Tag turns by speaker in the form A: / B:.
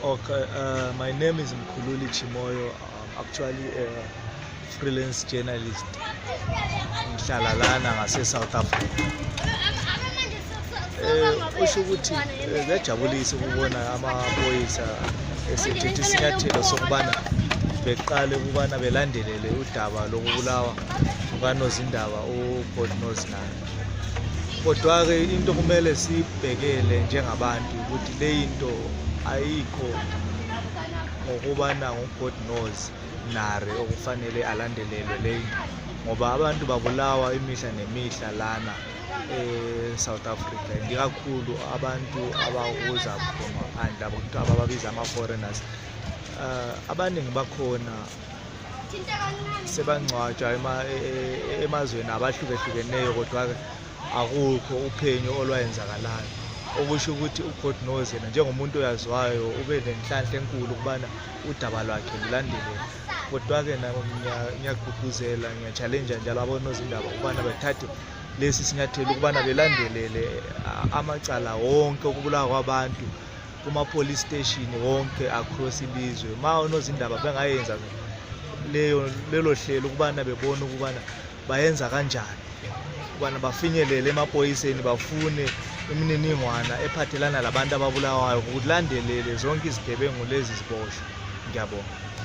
A: Okay, my name is Mkhululi Chimoi. I'm actually a freelance journalist. Ngihlala lana ngase-South Africa. Usho ukuthi kuyajabulisa ukubona amaphoyisa esethethe isinyathelo sokubana beqale ukubana belandelele udaba lokubulawa kukaNozindaba uNare. Kodwa-ke into kumele sibhekele njengabantu ukuthi le into ayikho ngokubana uNare okufanele alandelelwe le, ngoba abantu babulawa imihla nemihla lana e-South Africa, ndikakhulu abantu abakuza ngaphandle, abantu abababiza ama-foreigners. Abaningi bakhona sebangcwatshwa emazweni abahlukehlukeneyo, kodwa-ke akukho uphenyo olwayenzakalayo, okusho ukuthi uNare njengomuntu oyaziwayo ube nenhlanhla enkulu ukubana udaba lwakhe lulandelele. Kodwa-ke ngiyagqugquzela, ngiya-challenge njalo abonozindaba ukubana bethathe lesi sinyathelo ukubana belandelele amacala wonke okubulawa kwabantu kuma-police station wonke across ilizwe. Ma onozindaba bengayenza lelo hlelo ukubana bebone ukubana bayenza kanjani, ukubana bafinyelele emaphoyiseni bafune imininingwana ephathelana labantu ababulawayo, ukulandelele zonke izigebengu lezi ziboshwe. Ngiyabonga.